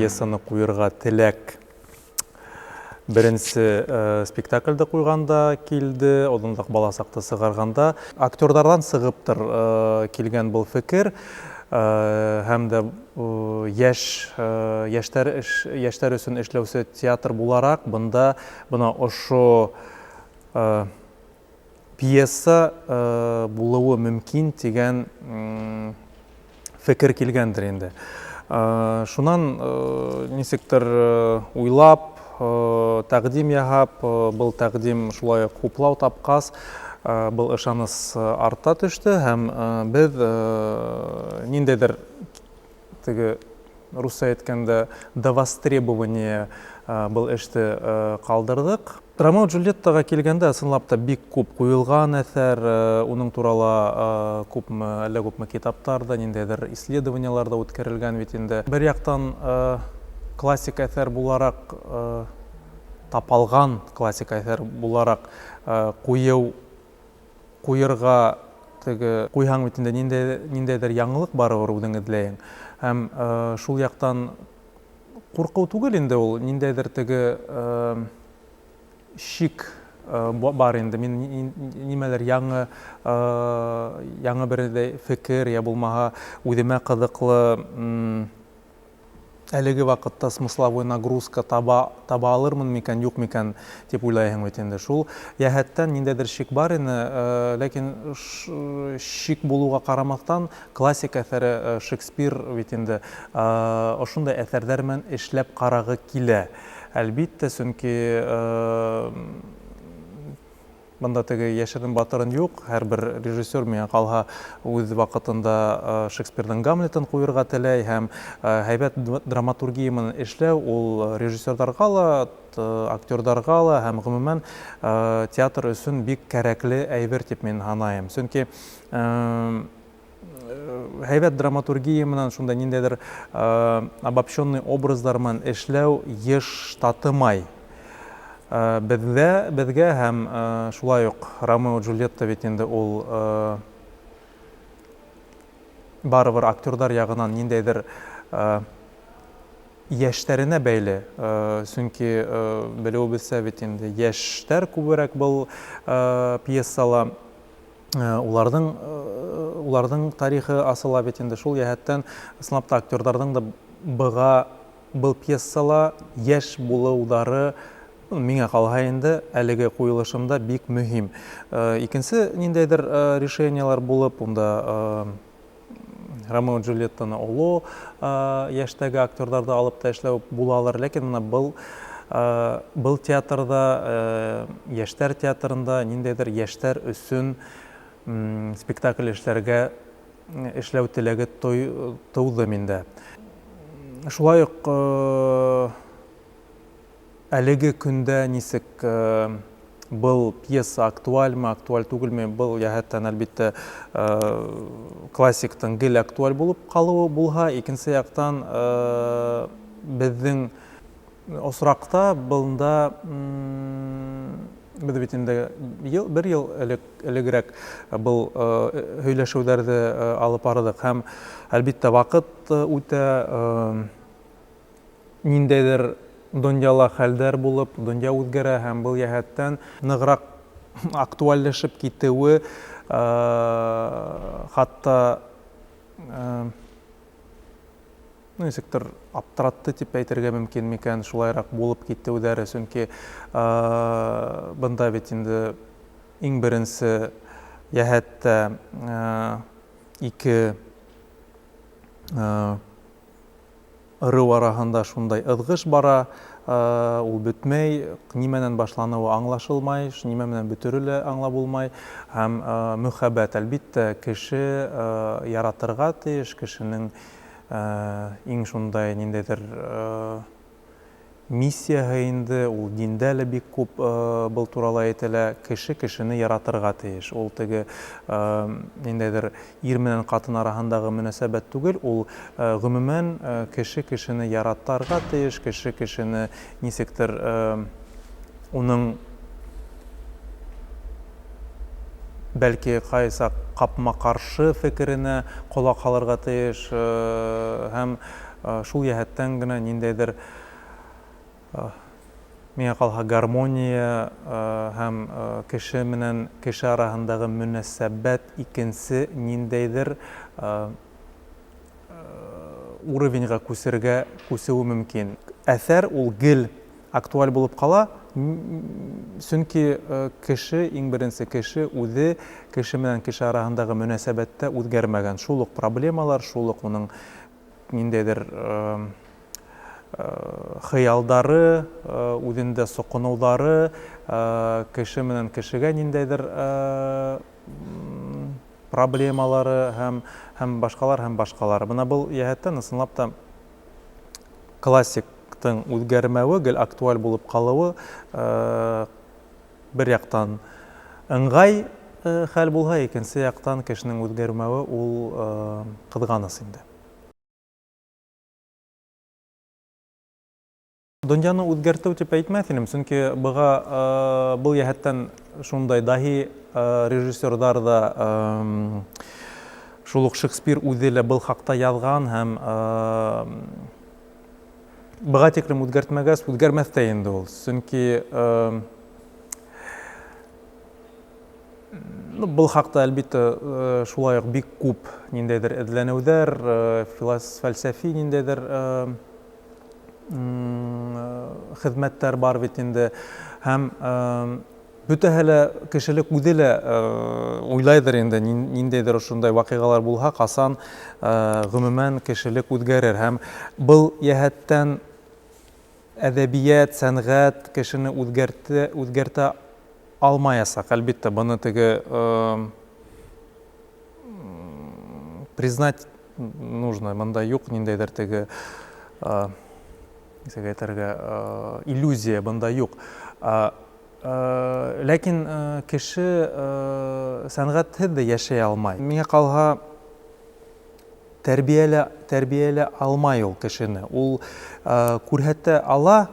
пьесаны куерга теләк беренче спектакльдә куйганда килде, озынрак баласакты сыгарганда. Актерлардан сыгыптыр килгән был фикер һәм дә яшь яшьтәр яшьтәр өчен эшләүче театр буларак бында бына ошо пьеса булуы мөмкин дигән фикер килгәндер инде. Шуннан ничектер уйлап, тәкъдим яһап, был тәкъдим шулай ук хуплау тапкас, был ышаныс арта төште һәм без ниндәйдер теге русча әйткәндә до востребования был эште калдырдык. Ромео Джульеттага килгәндә, ысынлап та бик күп куелган әсәр, уның турала күпме, әллә күпме китаптар да, ниндәйдер исследованиелар да үткәрелгән бит инде. Бер яктан классик әсәр буларак, тапалган классик әсәр буларак кую, куерга теге куйһаң бит инде ниндәй, ниндәйдер яңалык барыбер үзең эзләең. Һәм шул яктан Курку түгел инде ул, ниндәйдер теге шик бар инде. Мин нимәлер яңы, яңы бер фикер я булмаһа үземә кызыклы әлеге вакытта смысловой нагрузка таба, таба алырмын микән, юк микән дип уйлайһың бит инде. Шул җәһәттән ниндәйдер шик бар ине, ләкин шик булуга карамастан, Классик әсәре Шекспир бит инде. Ошондай әсәрләр белән эшләп карагы килә. Әлбиттә, чөнки монда теге яшерен батырын юк. Һәрбер режиссер, миңа калһа, үз вакытында Шекспирның Гамлетын куерга теләй һәм һәйбәт драматургия белән эшләү ул режиссерларга ла, актерларга ла һәм гомумән театр өчен бик кәрәкле әйбер дип мин һанаем. Чөнки һәйбәт драматургия менән шунда ниндәйдер обобщенный образлар менән эшләү еш татымай. Бездә, безгә һәм шулай ук Ромео Джульетта бит инде ул барыбер актерлар ягынан ниндәйдер яшьтәренә бәйле, чөнки белүебезчә бит инде яшьтәр күбрәк был пьесала. Уларның уларның тарихы асыла бит инде. Шул җәһәттән ысынлап та актерларның да быга был пьесала яшь булулары миңа калһа инде әлеге куелышымда бик мөһим. Икенче ниндәйдер решениелар булып, унда Ромео Джульеттаны олы яшьтәге актерларда алып та эшләү булалыр, ләкин менә был был театрда, яшьтәр театрында ниндәйдер яшьтәр өчен спектакль эшләргә эшләү теләге туды миндә. Шулай ук Әлеге көндә ничек был пьеса актуальмы, актуаль түгелме, был җәһәттән, әлбиттә, классиктың гел актуаль булып калуы булһа, икенче яктан, безнең осракта бында без бит инде ел, бер ел элек, элегрәк был һөйләшүләрне алып бардык һәм, әлбиттә, вакыт үтә, Ниндәйдер дөньяла хәлдәр булып, дөнья үзгәрә һәм был җәһәттән ныграк актуальләшеп китүе хатта ну, ничектер аптыратты дип әйтергә мөмкин микән, шулайрак булып китүләре, чөнки бында бит инде иң беренче җәһәттә ике Ыру араһында шундай ызгыш бара, ул бетмәй, нимәнән башлануы аңлашылмай, нимә менән бетерү лә аңлап булмай. Һәм мөхәббәт, әлбиттә, кеше яратырга тиеш, кешенең иң шундай ниндәйдер Миссияһе инде, ул диндә лә бик күп был турала әйтелә, кеше кешене яратырга тиеш. Ул теге ниндәйдер ир менән катын араһындагы мөнәсәбәт түгел, ул гомумән кеше кешене яратарга тиеш, кеше кешене ничектер уның бәлки кайчак капма-каршы фикеренә колак һалырга тиеш һәм. Шул йәһәттән генә ниндәйдер, миңа калһа, гармония һәм кеше менән кеше араһындагы мөнәсәбәт икенче ниндәйдер уровеньга күчергә күчүе мөмкин. Әсәр ул гел актуаль булып кала, чөнки кеше, иң беренче кеше үзе кеше менән кеше араһындагы мөнәсәбәттә үзгәрмәгән. Шул ук проблемалар, шул ук уның ниндәйдер хыялдары, үзендә сокынулары, кеше менән кешегә ниндәйдер проблемалары һәм һәм башкалар һәм башкалар. Менә был йәһәттән ысынлап та классиктың үзгәрмәве, гел актуаль булып калуы бер яктан ыңгай хәл булһа, икенче яктан кешенең үзгәрмәве ул кызганыс инде. Дөньяны үзгәртү дип әйтмәс инем, чөнки быга был йәһәттән шундай даһи режиссердар да шул ук Шекспир үзе лә был хакта язган һәм быга тиклем үзгәртмәгәс, үзгәрмәс тә инде ул. Чөнки ну, был хакта, әлбиттә, шулай ук бик күп ниндәйдер эзләнүләр, фәлсәфи ниндәйдер хезмәтләр бар бит инде. Һәм бөтәһе лә кешелек үзе лә уйлайдыр инде, ниндәйдер шундай вакыйгалар булһа, касан гомумән кешелек үзгәрер. Һәм был йәһәттән әдәбият, сәнгать кешене үзгәртә, үзгәртә алмаясак, әлбиттә, быны теге признать нужно, монда юк ниндәйдер теге, ничек әйтергә, иллюзия монда юк. Ләкин кеше сәнгатьсез дә яшәй алмай. Миңа калһа, тәрбиялә, тәрбиялә алмай ул кешене. Ул күрһәтә ала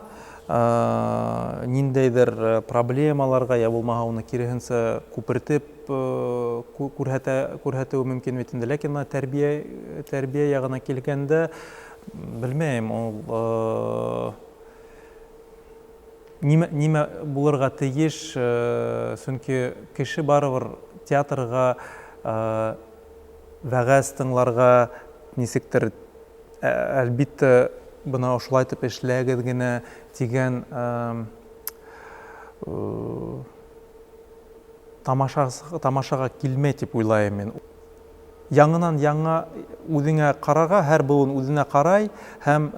ниндәйдер проблемаларга, я булмаһа уны киреһенчә күпертеп күрһәтә, күрһәтүе мөмкин бит инде. Ләкин менә тәрбия, тәрбия ягына килгәндә, белмәем, ул нимә, нимә булырга тиеш, чөнки кеше барыбер театрга вәгазь тыңларга, ничектер, әлбиттә, бына ошолай итеп эшләгез генә дигән тамаша, тамашага килмәй дип уйлайым мин. Яңынан яңа үзеңә карарга, һәр буын үзенә карай һәм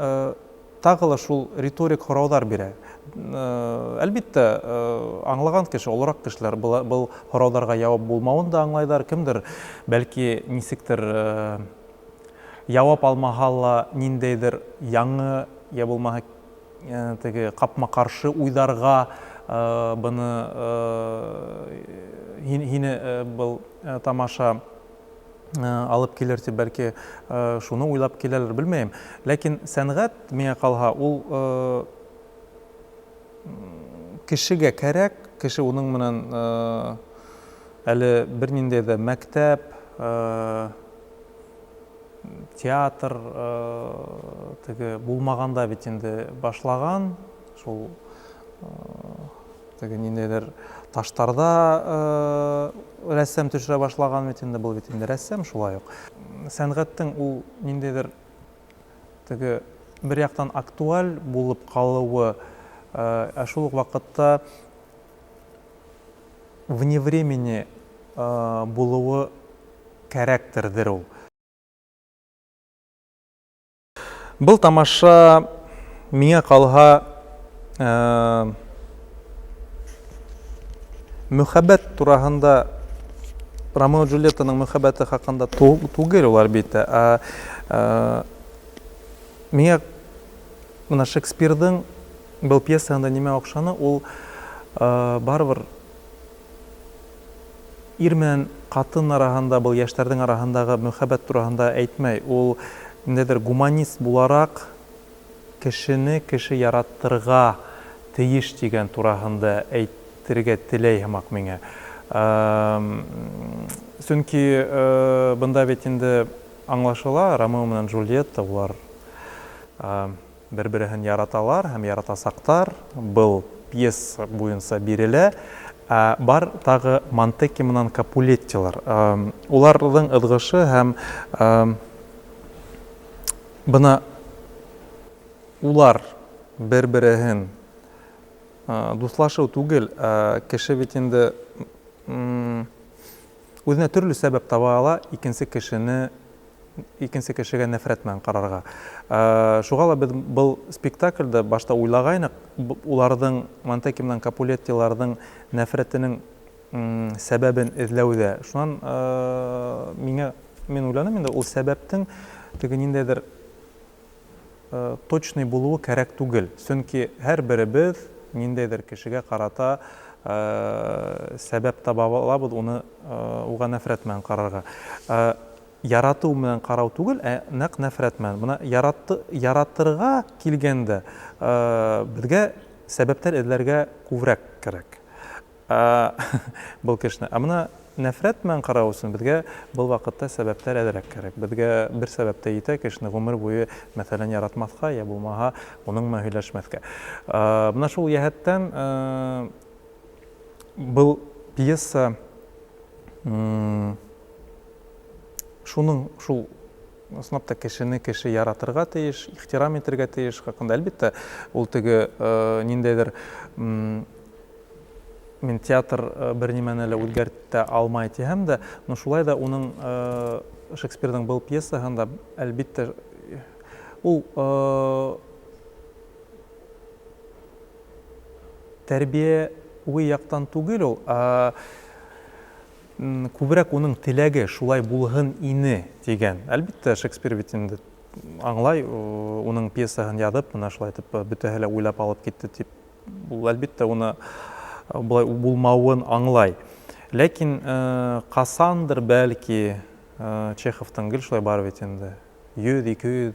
тагы ла шул риторик һораулар бирә. Әлбиттә, аңлаган кеше, олырак кешеләр был һорауларга явап булмавын да аңлайлар. Кемдер, бәлки, ничектер явап алмаһа ла, ниндәйдер яңы, я булмаһа теге капма-каршы уйларга быны һине был тамаша алып килер дип, бәлки, шуны уйлап киләлер, белмәем. Ләкин сәнгать, миңа калһа, ул кешегә кәрәк, кеше уның менән әле бернинди дә мәктәп, театр теге булмаганда бит инде башлаган, шул теге ниндәйдер таштарда рәссам төшерә башлаган бит инде, был бит инде рәссам шулай ук. Сәнгатьтең ул ниндәйдер теге бер яктан актуаль булып калуы, ә шул ук вакытта вне времени булуы кәрәктердер ул. Был тамаша миңа калһа мөхәббәт тураһында Ромео Джульеттаның мөхәббәте хакында түгел ул әлбиттә, ә миңа менә Шекспирдың был пьесаһында нимә охшаны, ул барыбер Ир менән катын араһында, был яшьләрнең араһындагы мөхәббәт тураһында әйтмәй. Ул, ниндәйдер гуманист буларак, кешене кеше яраттырга тиеш дигән тураһында әйтергә теләй һымак миңа. Чөнки бында бит инде аңлашыла, Ромео менән Джульетта, улар. Бер-береһен яраталар һәм яратасактар, был пьеса буенча бирелә. Ә бар тагы Монтекки менән Капулеттилар. Уларның ызгышы һәм бына улар бер-береһен дуслашыу түгел, ә кеше бит инде үзенә төрле сәбәп таба ала икенче кешене икенче кешегә нәфрәт белән карарга. Шуга ла без был спектакльдә башта уйлагайнык, уларның Монтекки белән Капулеттиларның нәфрәтенең сәбәбен эзләүдә. Шуннан миңа мин уйланым инде, ул сәбәптең теге ниндәйдер точный булуы кәрәк түгел. Чөнки һәрберебез ниндәйдер кешегә карата сәбәп таба алабыз, уны уга нәфрәт белән карарга. Ярату белән карау түгел, ә нәкъ нәфрәт белән. Менә яратты, яратырга килгәндә, безгә сәбәпләр эзләргә күбрәк кирәк. Был кешене. Ә менә нәфрәт белән карау өчен безгә был вакытта сәбәпләр әзрәк кирәк. Безгә бер сәбәп тә җитә, кешене гомер буе, мәсәлән, яратмаска, я булмаһа, уның белән һөйләшмәскә. Менә шул җәһәттән был пьеса шуның шул ысынлап та кешене кеше яратырга тиеш, ихтирам итергә тиеш хакында. Әлбиттә, ул теге ниндәйдер мин театр бернимәне лә үзгәртә алмай тиһәм дә, но шулай да уның Шекспирның был пьесаһында, әлбиттә, ул тәрбияви яктан түгел ул, ә күбрәк уның теләге шулай булһын ине дигән. Әлбиттә, Шекспир бит инде аңлай, уның пьесаһын язып, менә шулай итеп бөтәһе лә уйлап алып китте дип. Ул, әлбиттә, уны болай булмавын аңлай. Ләкин касандыр, бәлки, Чеховтың гел шулай бар бит инде. 100, 200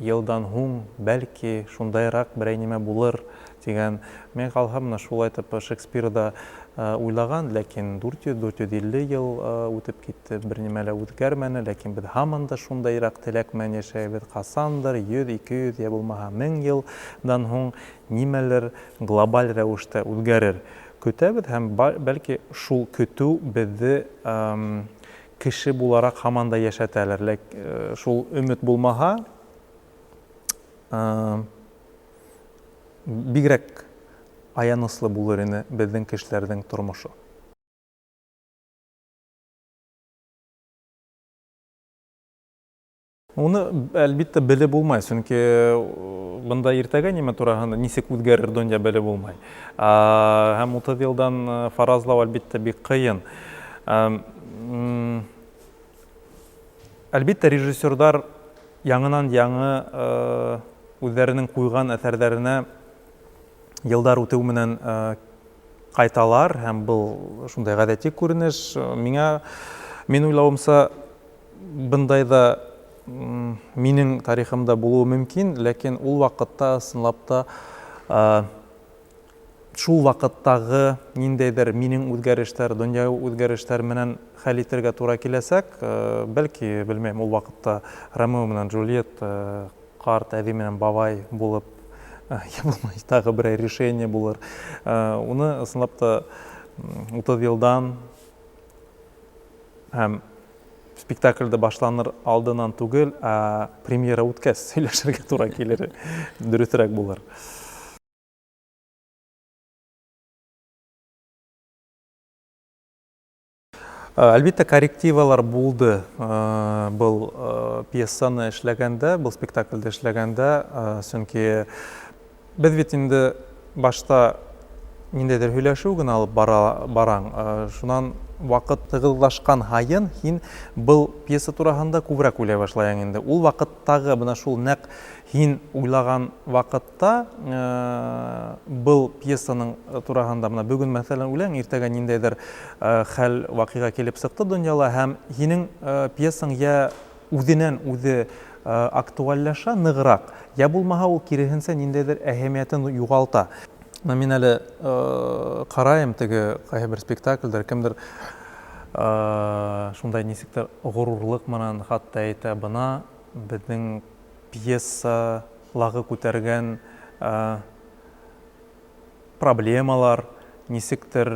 елдан һуң, бәлки, шундайрак берәй нимә булыр дигән. Миңа калһа, менә шулай итеп Шекспир да уйлаган, ләкин 400, 450 ел үтеп китте, бернимә лә үзгәрмәне, ләкин без һаман да шундайрак теләк белән яшәйбез. Касандыр, 100, 200, я булмаһа 1000 елдан һуң нимәлер глобаль рәвештә үзгәрер. Көтәбез һәм бәлки шул көтү безне кеше буларак һаман да яшәтәлер. Ләк шул өмет булмаһа, бигрәк аяныслы булыр ине безнең кешеләрнең тормышы. Уны, әлбиттә, белеп булмай, чөнки бында иртәгә нимә тураһында, ничек үзгәрер дөнья белеп булмай. Һәм 30 елдан фаразлау, әлбиттә, бик кыен. Әлбиттә, режиссердар яңынан-яңы үзләренең куйган әсәрләренә елдар үтү менән кайталар, һәм был шундай гадәти күренеш. Миңа, мин уйлавымча, Бындай да минең тарихымда булуы мөмкин, ләкин ул вакытта ысынлап та шул вакыттагы ниндәйдер минең үзгәрешләр, дөньяви үзгәрешләр менән хәл итәргә тура киләсәк, бәлки, белмәйм, ул вакытта Ромео менән Джульетта, карт әби менән бабай булып, я булмай, тагы берәр решение булыр. Уны ысынлап та 30 елдан Һәм спектакльдә башланыр алдыннан түгел, ә премьера үткәч сөйләшергә тура килер, дөресрәк булыр. Әлбиттә, коррективалар булды был пьесаны эшләгәндә, был спектакльдә эшләгәндә, чөнки Без бит инде башта ниндәйдер һөйләшү генә алып бара, бараң. Шуннан вакыт тыгызлашкан һаен һин был пьеса тураһында күбрәк уйлай башлаяң инде. Ул вакыттагы менә шул нәкъ һин уйлаган вакытта был пьесаның тураһында менә бүген мәсәлән уйлаң, иртәгә ниндәйдер хәл, вакыйга килеп чыкты дөньяла һәм һинең пьесаң я үзенән үзе актуальләшә ныграк, я булмаһа ул киреһенчә ниндәйдер әһәмиятен югалта. Менә мин әле караем теге кайбер спектакльдер, кемдер шундай ничектер горурлык менән хатта әйтә, бына безнең пьеса лагы күтәргән проблемалар ничектер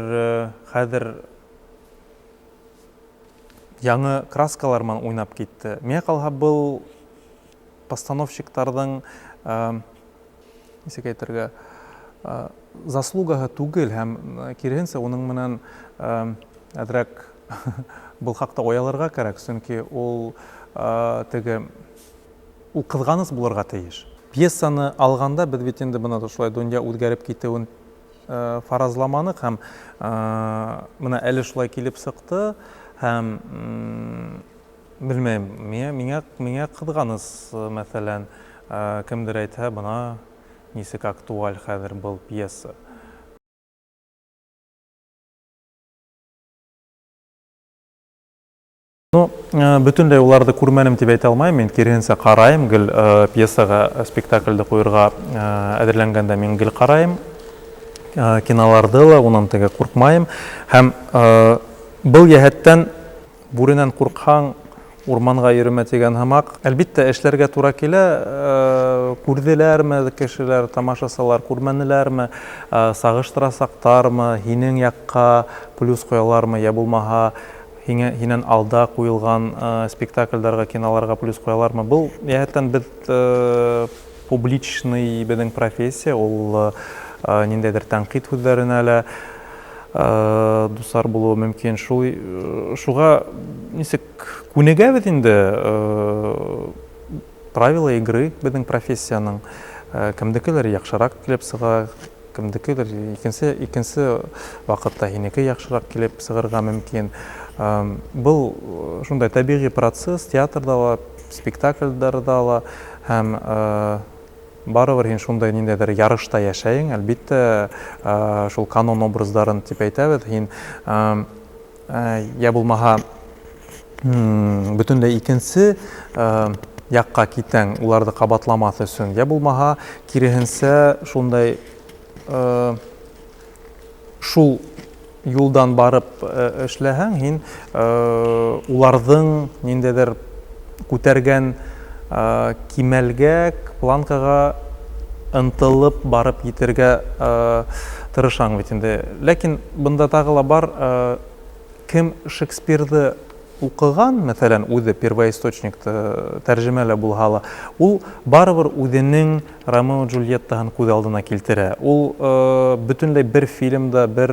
хәзер яңы краскалар менән уйнап китте. Миңа калһа, был постановщиктарның, ничек әйтергә, заслугаһы түгел һәм киресенчә уның менән әзрәк был хакта оялырга кәрәк, чөнки ул теге ул кызганыч булырга тиеш. Пьесаны алганда без бит инде менә шулай дөнья үзгәреп китүен фаразламанык һәм менә әле шулай килеп чыкты һәм белмәйм, миңа, миңа, миңа кызганыч, мәсәлән, кемдер әйтһә, бына ничек актуаль хәзер был пьеса. Ну, бөтенләй уларды күрмәнем дип әйтә алмыйм. Мин киресенчә карайым, гел пьесага спектакльде куерга әзерләнгәндә мин гел карайым. Киноларды ла унан теге куркмайым. Һәм был йәһәттән бүренән куркһаң, урманга йөремә дигән һымак. Әлбиттә, эшләргә тура килә. Күрделәрме кешеләр, тамашасалар, күрмәнеләрме, сагыштырасактармы, һинең якка плюс куялармы, я булмаһа, һиңә һинән алда куелган спектакльләргә, киноларга плюс куялармы? Был йәһәттән без публичный безнең профессия, ул ниндәйдер тәнкыйть һүзләренә лә дусар булуы мөмкин. Шул шуга ничек күнегәбез инде, правила игры безнең профессиянең. Кемдекелер яхшырак килеп чыга, кемдекедер икенче икенче вакытта һинеке яхшырак килеп чыгарга мөмкин. Был шундай табигый процесс театрда ла, спектакльләрдә ла һәм барыбер һин шундай ниндәйдер ярышта яшәең, әлбиттә, шул канон образларын дип әйтәбез, һин я булмаһа бөтенләй икенче якка китәң, уларды кабатламас өчен, я булмаһа киресенчә шундай шул юлдан барып эшләһәң, һин уларның ниндәйдер күтәргән кимәлгә, планкага ынтылып барып етергә тырышаң бит инде. Ләкин бында тагы ла бар, кем Шекспирды укыган, мәсәлән, үзе первоисточникты тәрҗемә лә булһа ла, ул барыбер үзенең Ромео Джульеттаһын күз алдына килтерә. Ул бөтенләй бер фильмда, бер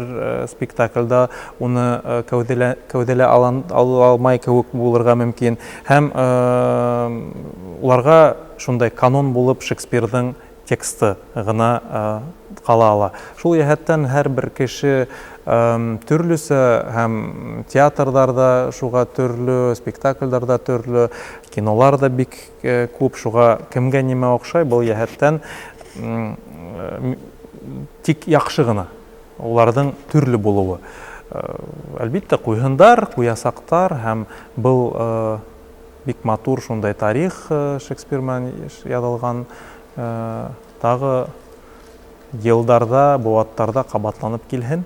спектакльдә уны кәүдәлә, кәүдәлә алмай кебек булырга мөмкин. Һәм уларга шундай канон булып Шекспирның тексты гына кала ала. Шул йәһәттән һәрбер кеше төрлесә һәм театрдар да шуга төрле, спектакльләр дә төрле, кинолар да бик күп, шуга кемгә нимә охшай, был йәһәттән тик яхшы гына уларның төрле булуы. Әлбиттә, куйһындар, куясактар һәм был бик матур шундай тарих Шекспир менән язылган, тагы елдарда, быуаттарда кабатланып килһен.